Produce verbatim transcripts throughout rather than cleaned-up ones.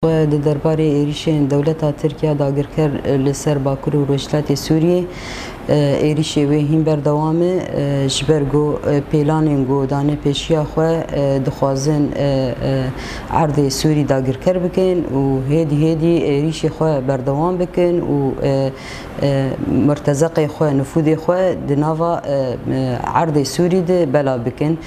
Xwe di derbarê êrîşên dewleta Tirk ya dagirker li ser Bakur û Rojhilatê Sûriyê, e, êrîşê wê hîn berdewam e, e, ji ber ku, e, pêlanên ku dane pêşiya xwe, e, dixwazin, e, e, erdê Sûrî dagirker bikin û hêdî hêdî êrîşê xwe berdewam bikin û, e, e, mirtezeqê xwe, nifûdê xwe di nava, e, e, erdê Sûrî de bela bikin.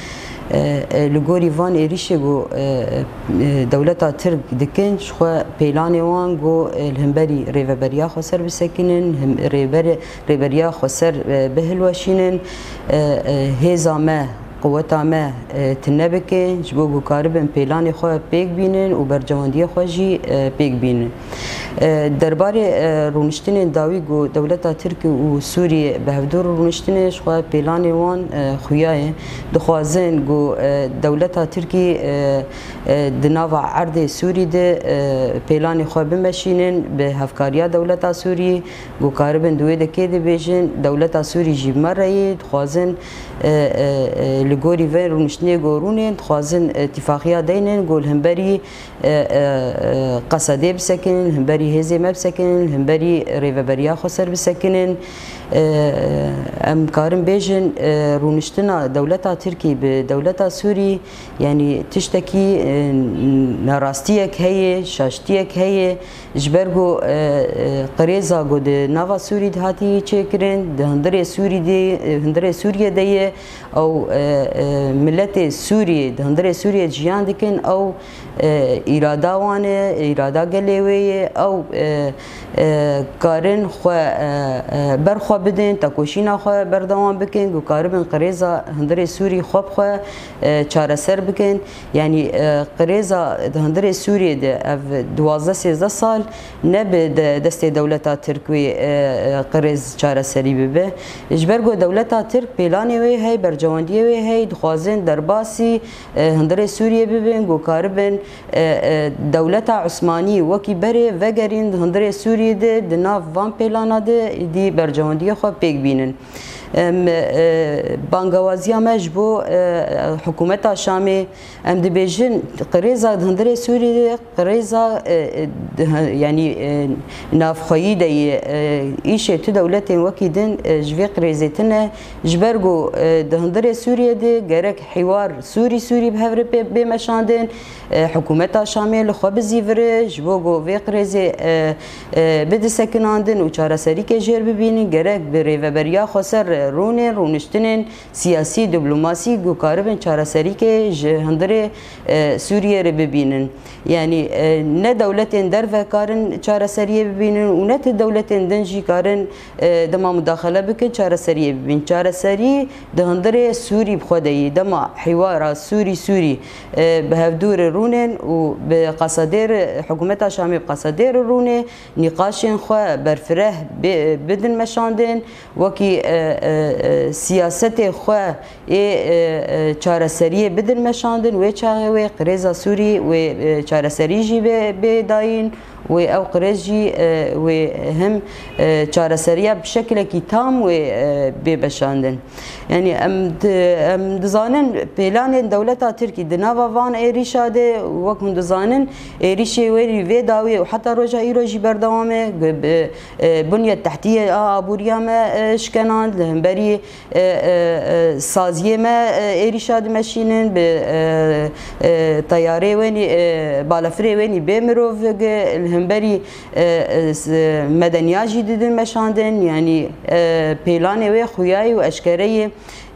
E, e, li gorî van êrîşê ku, e, e, dewleta Tirk dikin, ji xwe pêlanê wan ku, e, li hemberî rêveberiya xweser bisekinin, him-, rêber-, rêberiya xweser, e, bihilweşînin, e, e, hêza me, quweta me, e, tune bikin, ji bo ku karibin pêlanê xwe pêk bînin û bercewendiyê xwe jî, e, pêk bînin. E, derbarê, e, rûniştinên dawî ku dewleta Tirkî û Sûriyê bi hevdû rûniştinê, ji xwe pêlanê wan, e, xuya ye. Dixwazin ku, e, dewleta Tirkî, e, e, di nava erdê Sûrî de, e, pêlanê xwe bimeşînin bi hevkariya dewleta Sûrî, ku karibin di wê de kê dibêjin, dewleta Sûrî jî bi me re ye, dixwazin, e, e, e, li gorî vê rûniştinê ku rûnên, dixwazin, e, tîfaqiya deynin, ku li hemberî, e, e, e, Qesedê bisekinin, li hemberî hêzê me bisekinin, li hemberî rêveberiya xweser bisekinin. E, em karin bêjin, e, rûniştina dewleta Tirkî bi dewleta Sûrî, yanî tiştekî, e, nerastiyek heye, şaştiyek heye, ji ber ku, e, e, qirêza ku di nava Sûrî de hatî çêkirin, di hundirê Sûrî de, e, hundirê Sûriyê de ye, ew, e, e, miletê Sûriyê, di hundirê Sûriyê jiyan dikin, ew, e, îrada wan e, îrada gelê wê ye, ew, e, e, karin xwe, e, e, ber xwe bidin, tekoşîna xwe berdewam bikin, ku karibin qirêza hundirê Sûrî xwe bi xwe, e, çareser bikin. Yanî, e, qirêza di hundirê Sûriyê de ev duwazdeh sêzdeh sal ne bi de-, destê dewleta Tirk wê, e, e, qirêz çareserî bibe. Ji ber ku dewleta Tirk pêlanê wê hey, bercewendiyê wê hey, dixwazin derbasî, e, hundirê Sûriyê bibin, ku karibin, e, e, dewleta Osmanî wekî berê vegerîn di hundirê Sûriyê de, di nav van pêlana de dî bercewendiyê xwe pêk bînin. Em, e, bangewaziya me ji bo, e, hikûmeta Şamê, em dibêjin, qirêza di hundirê Sûriyê de, qirêza, e, e, di, yanî, e, navxweyî de ye, e, îşê tu dewletên wekî din, e, ji vê qirêzê tune, ji ber ku, e, di hundirê Sûriyê de gerek hîwar Sûrî Sûrî bi hev re pê-, bê meşandin, e, hikûmeta Şamê li xwe bizîvire, ji bo ku vê qirêzê, e, e, bide sekinandin û çareserîkê jêr bibînin, gerek bi rêveberiya xweser re rûnên, rûniştinên siyasî, diplomasî ku karibin çareserîkê ji hundirê, e, Sûriyê re bibînin. Yanî, e, ne dewletên derve karin çareseriyê bibînin û ne ti dewletên din jî karin, e, dema mudaxele bikin, çareseriyê bibîn. Çareserî di hundirê Sûrî bi xwe de yî. Dema hîwara Sûrî Sûrî, e, bi hevdû re rûnên û bi qesedê re, hikûmeta Şamê bi qesedê re rûnê, nîqaşên xwe berfireh bi-, bidin meşandin, wekî, e, e, e, siyasetê xwe ê, e, e, çareseriyê bidin meşandin, wê çaxê wê qirêza Sûrî wê, e, çareserî jî bê, bê dayîn, wê ew qirêz jî, e, wê him, e, çareseriya bi şekilekî tam wê, e, bê beşandin. Yanî em di-, em dizanin pêlanên dewleta Tirkî di nava van êrîşa de, wek hûn dizanin, êrîşê werî vê dawiyê û heta roja îro jî berdewam e. Bi, bi, e, bunyet tehtiyê a aboriya me, e, şikenand, li hemberî, e, e, e, saziyê me, e, êrîşa dimeşînin, bi, e, e, teyarê wenî, e, balafirê wenî bê mirov, li hemberî, e, e, s-, medeniya jî didin meşandin, yanî, e, pêlanê wê xuyayî û eşkere yê.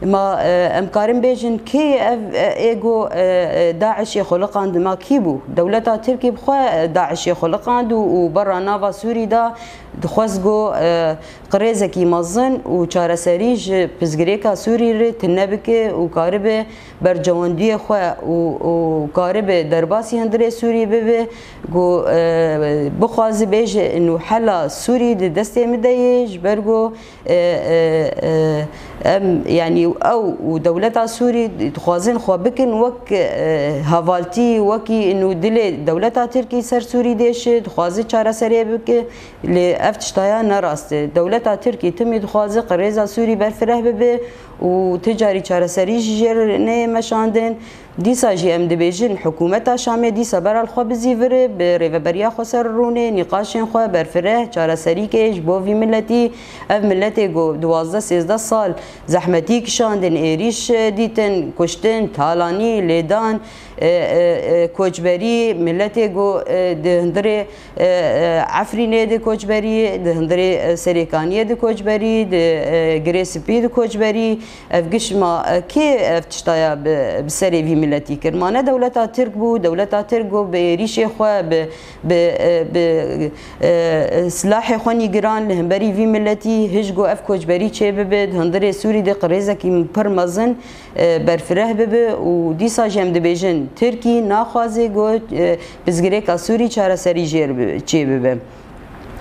Ma, e, em karin bêjin kê ev, e, ê go, e, e, DAIŞê xuliqand, ma kî bû? Dewleta Tirkî bi xwe, e, DAIŞê xuliqand û, û berra nava Sûrî da dixwest go, e, qirêzekî mezin û çareserî ji pirsgirêka Sûrî re tune bike û karibe bercewendiyê xwe û, û karibe derbasî hundirê Sûrî bibe, ku, e, bixwaze bêje, inu hela Sûrî di destê min de ye, ji ber ku, e, e, e, em, yanî ew û dewleta Sûrî dixwazin xwe bikin wek, e, hevaltî, wekî inu dilê dewleta Tirkî ser Sûrî dêşe, dixwaze çareseriyê bike. Lê ev tiştaya ne rast e. Dewleta Tirkî timî dixwaze qirêza Sûrî berfireh bibe û ti carî çareserî jî jê re neyê meşandin. Dîsa jî em dibêjin, hikûmeta Şamê dîsa bera li xwe bizîvire, bi rêveberiya xweser rûnê, nîqaşên xwe berfireh çareserî ke ji bo vî miletî. Ev miletê ku duwazdeh sêzdeh sal zehmetî kişandin, êrîş, e, dîtin, kuştin, talanî, lêdan, e, e, e, koçberî, miletê ku, e, di hundirê, e, e, Efrînê di koçberî, di hundirê, e, Serêkaniyê di koçberî, di, e, Girê Spî di koçberî. Ev giş ma, e, kê ev tiştaya bi, bi serê vî miletî kir? Ma ne dewleta Tirk bû, dewleta Tirk ku bi êrîşê xwe, bi, bi, e, bi, e, silahê xwe nîgiran li hemberî vî miletî, hij ku ev koçberî çêbibe, di hundirê Sûrî de qirêzekî pir mezin, e, berfireh bibe û dîsa jî em dibêjin, Tirkî naxwaze ku, e, pirsgirêka Sûrî çareserî jê re bi-, çêbibe.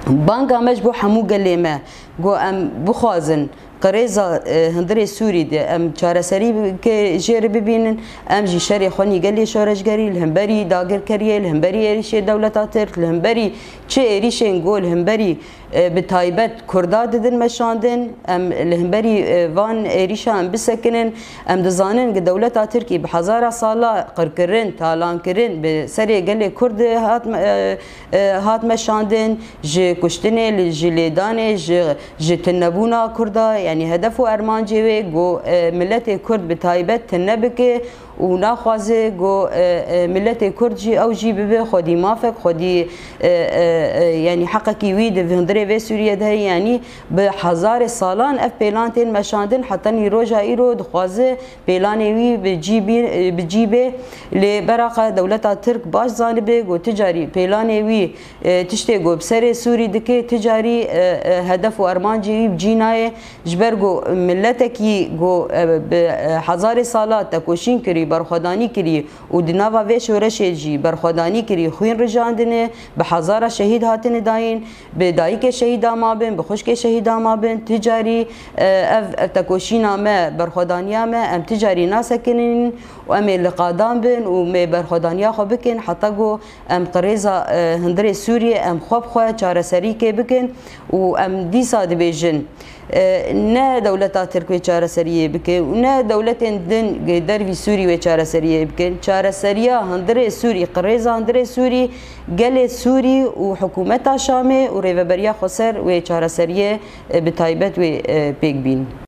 Banga me ji bo hemû gelê me, ku em bixwazin qirêza, e, hundirê Sûrî de em çareserî ke jê re bibînin, em jî şerê xwe nîgelê şoreşgerî li hemberî dagirkeriyê, li hemberî êrîşê dewleta Tirk, li hemberî çi êrîşên ku li hemberî, e, bi taybet Kurda didin meşandin, em li hemberî, e, van êrîşa em bisekinin. Em dizanin ku dewleta Tirkî bi hezara sala qirkirin, talankirin bi serê gelê Kurd hat, e, e, hat meşandin, ji kuştinê, li, ji lêdanê, ji, ji tunebûna Kurda, yanî hedef û ermancê wê ku, e, miletê Kurd bi taybet tune bike û naxwaze ku, e, e, miletê Kurd jî ew jî bibe xwedî mafek, xwedî, e, e, e, yanî heqekî wî di hundirê vê Sûriyê de heye, yanî bi hezarê salan ev pêlan tên meşandin, heta nîroja îro dixwaze pêlanê wî bi cî bî-, bi cî bê. Lê beraqa dewleta Tirk baş zanibe ku ti carî pêlanê wî, e, tiştê ku bi serê Sûrî dike, ti carî, e, e, hedef û ermancê wî bi cî nayê. Ji ber ku miletekî ku, e, bi, e, hezarê sala tekoşîn kirî, berxwedanî kirî û di nava vê şoreşê jî berxwedanî kirî, xwîn rijandine, bi hezara şehîd hatine dayîn, bi dayikê şehîda mabin, bi xwişkê şehîda mabin, ti carî, e, ev, ev tekoşîna me, berxwedaniya me, em ti carî nasekinin û em ê li qadan bin û em ê berxwedaniya xwe bikin, heta ku em qirêza, e, hundirê Sûriyê em xwe bi xwe çareserîkê bikin û em dîsa dibêjin, e, ne dewleta Tirk wê çareseriyê bike û ne dewletên din dervî Sûrî wê çareseriyê bikin. Çareseriya hundirê Sûrî, qirêza hundirê Sûrî, gelê Sûrî û hikûmeta Şamê û rêveberiya xweser wê çareseriyê, e, bi taybet wê, e, pêk bîn.